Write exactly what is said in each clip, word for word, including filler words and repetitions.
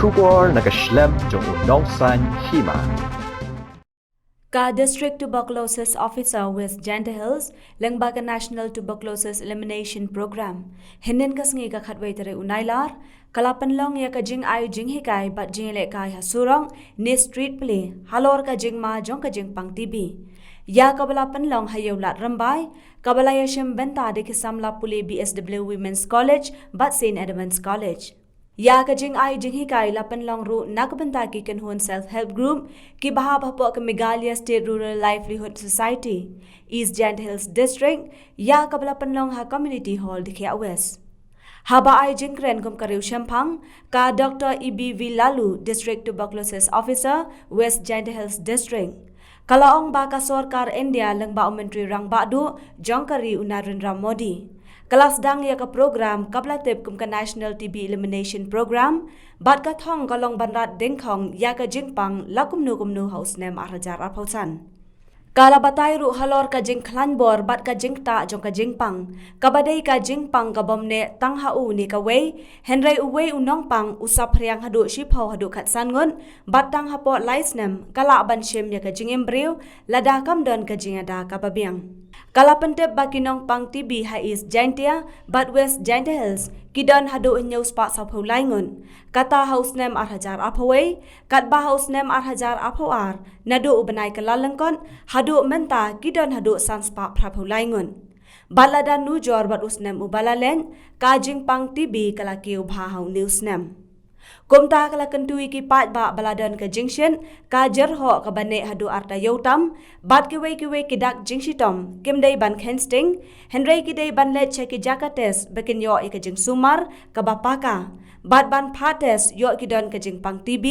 Khubor na ka shlem jong u nongsan hima. Ka District Tuberculosis Officer West Jaintia Hills, lyngba ka National Tuberculosis Elimination Program, hynnin ka sngi ka khatwei tarik u Nailar, ka la pynlong ïa ka jingai jinghikai bad jingïalehkai ha surok ne street play halor ka jingma jong ka jingpang T B, ïa kaba la pynlong ha Ïewlad Rymbai, kaba la ïashim bynta da ki samla pule B S W Women's College bad Saint Edmund's College. Ïa ka jingai jinghikai la pynlong ruh na ka bynta ki kynhun self help group kiba hap hapoh ka Meghalaya State Rural Livelihood Society, East Jaintia Hills District, ïa kaba la pynlong ha Community Hall Dkhiah West. Haba ai jingkren kum ka riewshemphang, ka Doctor E B V Laloo, District Tuberculosis Officer, West Jaintia Hills District, ka la ong ba ka sorkar India lyngba u Myntri Rangbah Duh jong ka ri u Narendra Modi, ka la sdang ïa ka program kaba la tip kum ka National T B Elimination Program, bad ka thong ka long ban rat dyngkhong ïa ka jingpang la kumno kumno ha u snem ar hajar arphew san. Ka la batai ruh halor ka jingkhlaiñ bor bad ka jingktah jong ka jingpang, kaba dei ka jingpang ka bym neh tang ha u ne kawei, hynrei uwei u nongpang u saphriang haduh shiphew haduh khatsan ngut, bad tang hapoh lai snem ka lah ban shim ïa ka jingimbriew lada kam don ka jingïada kaba biang. Ka la pyntip ba ki nongpang T B ha East Jaintia bad West Jaintia Hills ki don haduh hynñiew spah sawphew lai ngut, kata ha u snem ar hajar arphew wei, katba ha u snem ar hajar arphew ar, naduh u bnai Kyllalyngkot haduh mynta ki don haduh san spah phraphew lai ngut. Bad lada nujor bad u snem uba la leit, ka jingpang T B ka la kiew bha ha une u snem. Kumta ka la kyntu ïa ki paidbah ba la don ka jingshit, ka jyrhoh kaba neh haduh arta ïew tam, bad kiwei kiwei ki dak jingshitom kim dei ban kheiñ sting, hynrei ki dei ban leit sha ki jaka test ba kin ïoh ïa ka jingsumar kaba paka, bad ban phah test ïoh ki don ka jingpang T B,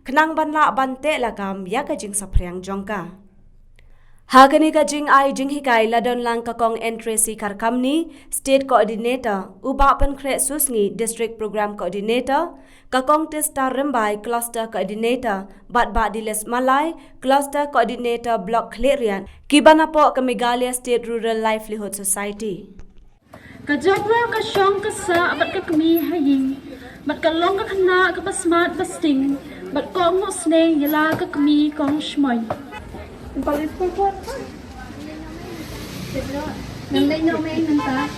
khnang ban lah ban teh lakam ïa ka jingsaphriang jong ka. Ha kane ka jingai jinghikai la don lang ka Kong N Tracy Kharkamni, State Coordinator, u Bah Pynkhreh Susngi, District Program Coordinator, ka Kong Tista Rymbai, Cluster Coordinator, bad Bah Diles Malai, Cluster Coordinator Block Khliehriat, kiba napoh ka Meghalaya State Rural Livelihood Society. Ka jubor ka shong ka sah bad ka kmie ha ïing, bad ka long ka khynnah kaba smat ba sting, bad ka nguh sneng ïa la ka kmie kong shmoi. Ngan leit noh mei mynta.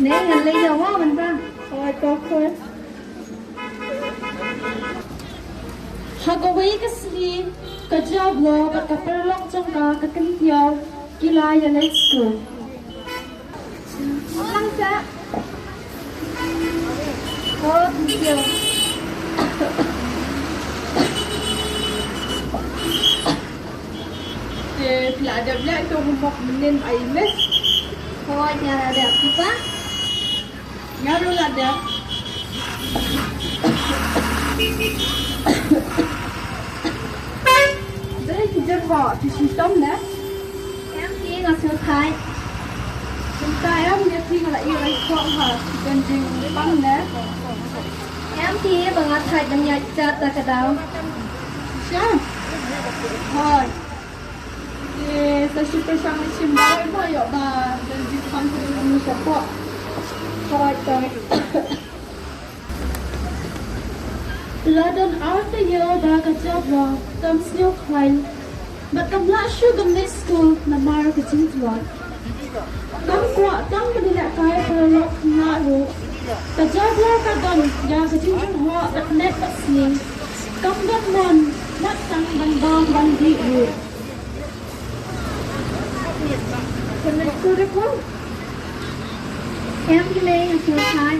Ne, ngan leit noh mynta. Hooid, to khun. Ha kawei ka sngi, ka jubor bad ka paralok jong ka, ka Kyntiew, ki la ïaleit skul. Lang sa. Oh, Kyntiew. Te phi la dep leh ïa ka homework mynnin ai miss? Hooid, nga la dep, phi pa? Nga ruh la dep. Dei ki jyrhoh, phi shitom ne? Em phi, nga sngewthuh. Mynta em ïa phi nga la ïoh rai khoh ha, phi don jingpang ne? Em phi, ba nga thait ban ïaid jat da ka daw. Sha. Hooid. Te sa shu pyrshang leit shim dawai mo, ïoh ba don jingpang ka jong ngi shapoh. Hooid, hooid. La don ar taïew ba ka jubor kam sngew khlaiñ bad kam lah shuh ban leit skul namar ka jingtlot. Kam kwah tang ban ïalehkai paralok khynnah ruh. Ka jubor ka don ïa ka jingjyrhoh bad met bad sngi. Kam don mon met tang ban bam ban dih ruh. Kan leit skul de ko? Em ki mei, nga sngewthuh.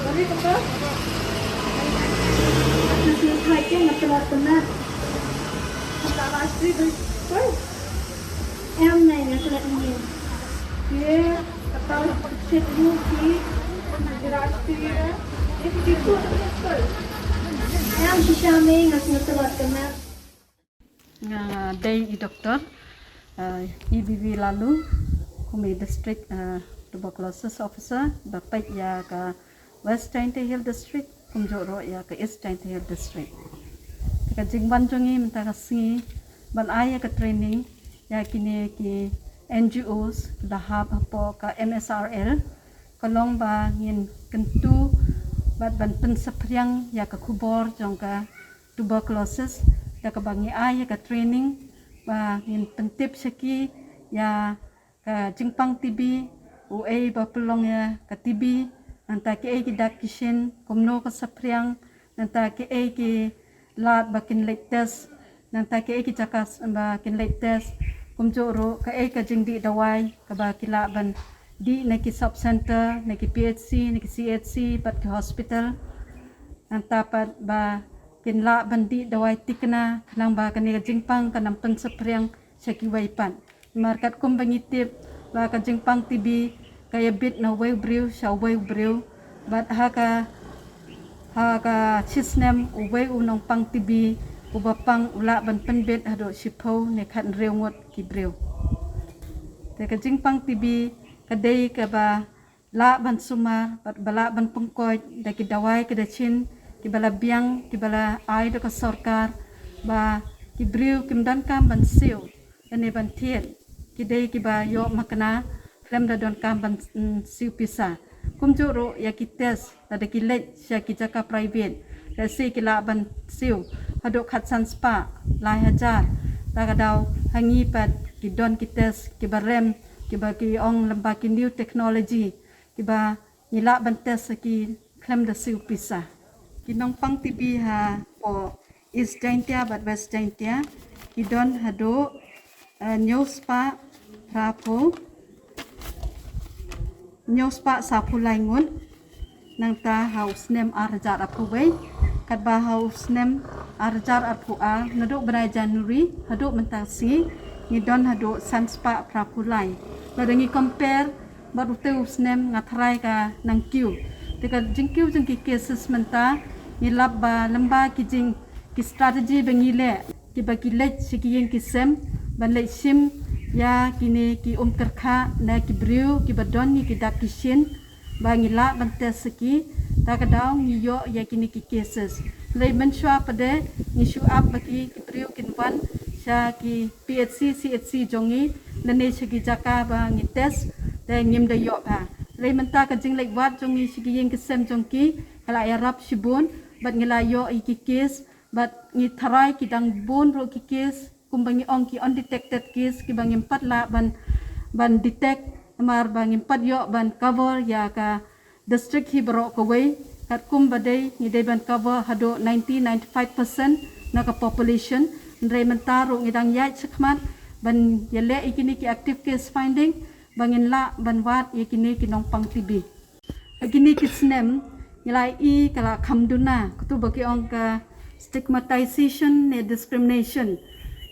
Bali ko ko? Nga sngewthuh ke, nga tlot ko na. Ka la sri de ko? Em mei, nga tlot ni. Ye, kata chet bu ki. Jira sri de. Em shisha mei, nga sngewthuh ko na. Nga dei i doktor, eh, E B V Laloo, kum i District, eh, Tuberculosis Officer, ba peit ïa ka West Jaintia Hills District, kumjuh ruh ïa ka East Jaintia Hills District. Te ka jingwan jong ngi mynta ka sngi, ban ai ïa ka training ïa kine ki N G Os kiba hap hapoh ka M S R L ka long ba ngin kyntu bad ban pynsaphriang ïa ka khubor jong ka tuberculosis da kaba ngi ai ïa ka training ba ngin pyntip sha ki ïa ka jingpang T B, u ei ba pynlong ïa ka T B, nangta ki ei ki dak ki shin, kumno ka saphriang, nangta ki ei ki lad ba kin leit test, nangta ki ei ki jaka ba kin leit test, kumjuh ruh ka ei ka jingdih dawai kaba ki lah ban dih na ki sub center, na ki P H C, na ki C H C bad ki hospital. Nangta pat ba kin lah ban dih dawai tikna khnang ba kane ka jingpang kan ym pynsaphriang sha kiwei pat. Namar katkum ba ngi tip ba ka jingpang T B ka ïabit na uwei u briew sha uwei u briew, bad ha ka ha ka shisnem uwei u nongpang T B uba pang u lah ban pynbit haduh shiphew ne khathynriew ngut ki briew. Te ka jingpang T B ka dei kaba lah ban sumar bad ba lah ban pynkoit da ki dawai ki dashin kiba la biang kiba la ai da ka sorkar ba ki briew kim donkam ban siew lane ban thied, ki dei kiba ïoh makna khlem da donkam ban mm, siew pisa. Kumjuh ruh ïa ki test lada ki leit sha ki jaka private, lehse ki lah ban siew haduh khatsan spah lai hajar. Ta ka daw ha ngi pat ki don ki test kiba rem kiba ki ong lyngba ki new technology kiba ngi lah ban test ha ki khlem da siew pisa. Ki nongpang T B hapoh East Jaintia bad West Jaintia ki don haduh eh, hynñiew spah phraphew, hynñiew spah saphew lai ngut. Nangta ha u snem ar hajar arphew wei, katba ha u snem ar hajar arphew ar naduh bnai January haduh mynta ka sngi ngi don haduh san spah phraphew lai. Lada ngi compare bad utei u snem nga tharai ka nang kiew. Te ka jingkiew jong ki cases mynta ngi lap ba lyngba ki jing ki strategy ba ngi leh kiba ki leit sha ki ïing ki sem ban leit shim ïa kine ki um kyrkhah na ki briew kiba don ïa ki dak ki shin ba ngi lah ban test sha ki. Ta ka daw ngi ïoh ïa kine ki cases. Lei mynshuwa pat de ngi shu ap ba ki ki briew kin wan sha ki P H C, C H C jong ngi lane sha ki jaka ba ngi test te ngim da ïoh bha. Lei mynta ka jingleit wad jong ngi sha ki ïing ki sem jong ki ka la ïarap shibun bad ngi la ïoh ïa ki case bad ngi tharai ki dang bun ruh ki case kumba ngi ong ki undetected case kiba ngim pat lah ban ban detect namar ba ngim pat ïoh ban cover ïa ka district hi baroh kawei. Katkum ba dei ngi dei ban cover haduh ninety, ninety-five percent na ka population. Hynrei mynta ruh ngi dang ïaid shakhmat ban ïaleh ïa kine ki active case finding ba ngin lah ban wad ïa kine ki nongpang T B. Ha kine ki snem ngi la ïohi ka la kham duna katu ba ki ong ka stigmatization ne discrimination.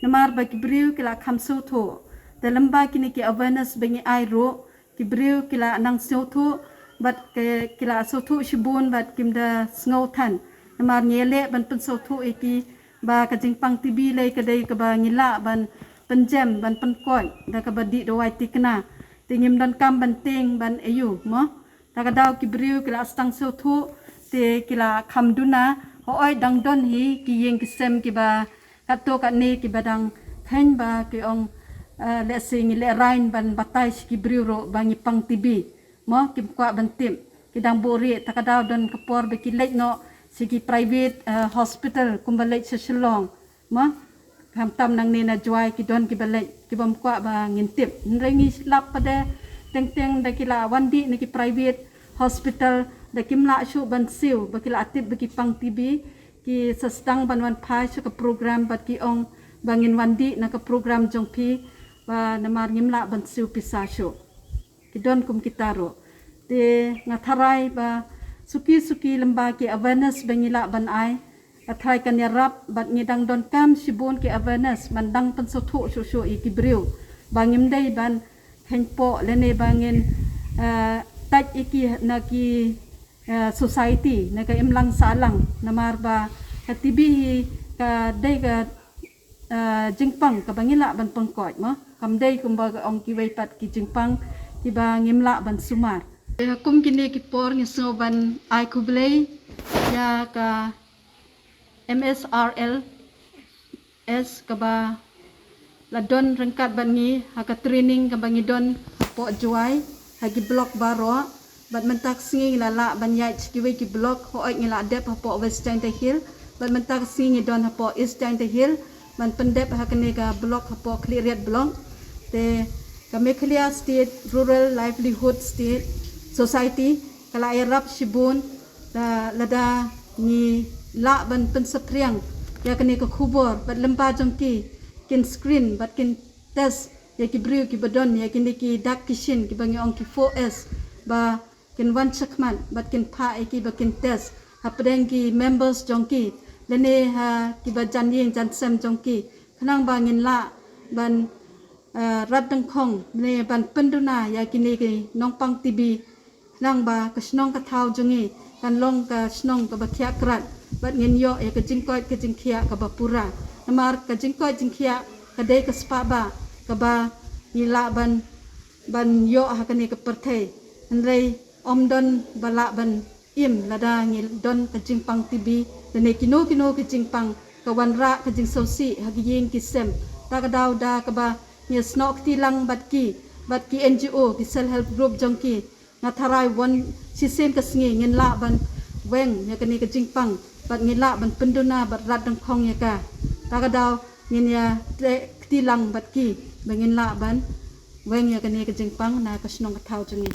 Namar ba ki briew ki la kham sngewthuh. Te lyngba kine ki awareness ba ngi ai ruh ki briew ki la nang sngewthuh bad ki la sngewthuh shibun bad kim da sngew than. Namar ngi leh ban pynsngewthuh ïa ki ba ka jingpang T B lei ka dei kaba ngi lah ban pynjem ban pynkoit da kaba dih dawai tikna. Te ngim donkam ban tieng ban aïu mo. Ta ka daw ki briew ki la sdang sngewthuh te ki la kham duna. Hooid dang don hi ki ïing ki sem kiba katto katne kiba dang kheiñ ba ki ong eh, lehse ngi lehraiñ ban batai sha ki briew ruh ba ngi pang T B. Mo kim kwah ban tip ki dang buh rieh. Ta ka daw don ka por ba ki leit noh sha ki private eh, hospital kumba leit sha Shillong. Mo khamtam nangne na Jowai ki don kiba leit kiba ym kwah ba ngin tip. Hynrei ngi lap pat de teng teng da ki la wan dih na ki private hospital da kim lah shuh ban siew ba ki la tip ba ki pang T B ki sa sdang ban wan phai sha ka program bad ki ong ba ngin wan dih na ka program jong phi ba namar ngim lah ban siew pisa shuh. Ki don kum kita ruh. Te nga tharai ba suki suki lyngba ki awareness ba ngi lah ban ai. Nga tharai kan ïarap bad ngi dang donkam shibun ki awareness ban dang pynsngewthuh shuh shuh ïa ki briew. Ba ngim dei ban kheiñpoh lane ba ngin eh, tait ïa ki na ki eh, society na ka imlang sahlang namar ba ka T B hi ka dei ka eh, jingpang kaba ngi lah ban pynkoit mo. Kam dei kumba ka ong kiwei pat ki jingpang kiba ngim lah ban sumar. Eh, kum kine ki por ngi sngew ban ai khublei ïa ka M S R L S kaba La don ryngkat bad ngi ha ka training kaba ngi don hapoh Jowai ha ki block baroh. Bad mynta ka sngi ngi la lah ban ïaid sha kiwei ki block, hooid ngi la dep hapoh West Jaintia Hills. Bad mynta ka sngi ngi don hapoh East Jaintia Hills ban pyndep ha kane ka block hapoh Khliehriat block. Te ka Meghalaya State Rural Livelihood State Society ka la ïarap shibun da lada ngi lah ban pynsaphriang ïa kane ka khubor bad lyngba jong ki kin screen bad kin test ïa ki briew kiba don ïa kine ki dak ki shin kiba ngi ong ki four S ba kin wan shakhmat bad kin phah ïa ki ba kin test hapdeng ki members jong ki lane ha kiba jan ïing jan sem jong ki khnang ba ngin lah ban uh, rat dengkhong ne ban pynduna ïa kine ki nongpang T B khnang ba ka shnong ka thaw jong ngi kan long ka shnong kaba khiah krat bad ngin ïoh ïa ka jingkoit ka jingkhiah kaba pura. Namar ka jingkoit jingkhiah ka dei ka spah ba kaba ngi lah ban ban ïoh ha kane ka pyrthei. Hynrei ym don ba lah ban im lada ngi don ka jingpang T B lane kino kino ka jingpang ka wanrah ka jingsngewsih ha ki ïing ki sem. Ta ka daw da kaba ngi snoh kti lang bad ki bad ki N G O ki self help group jong ki. Nga tharai wan shisien ka sngi ngin lah ban weng ïa kane ka jingpang bad ngin lah ban pynduna bad rat dengkhong ïa ka. Ta ka daw ngin ïa treh kti lang bad ki ba ngin lah ban weng ïa kane ka jingpang na ka shnong ka thaw jong ngi.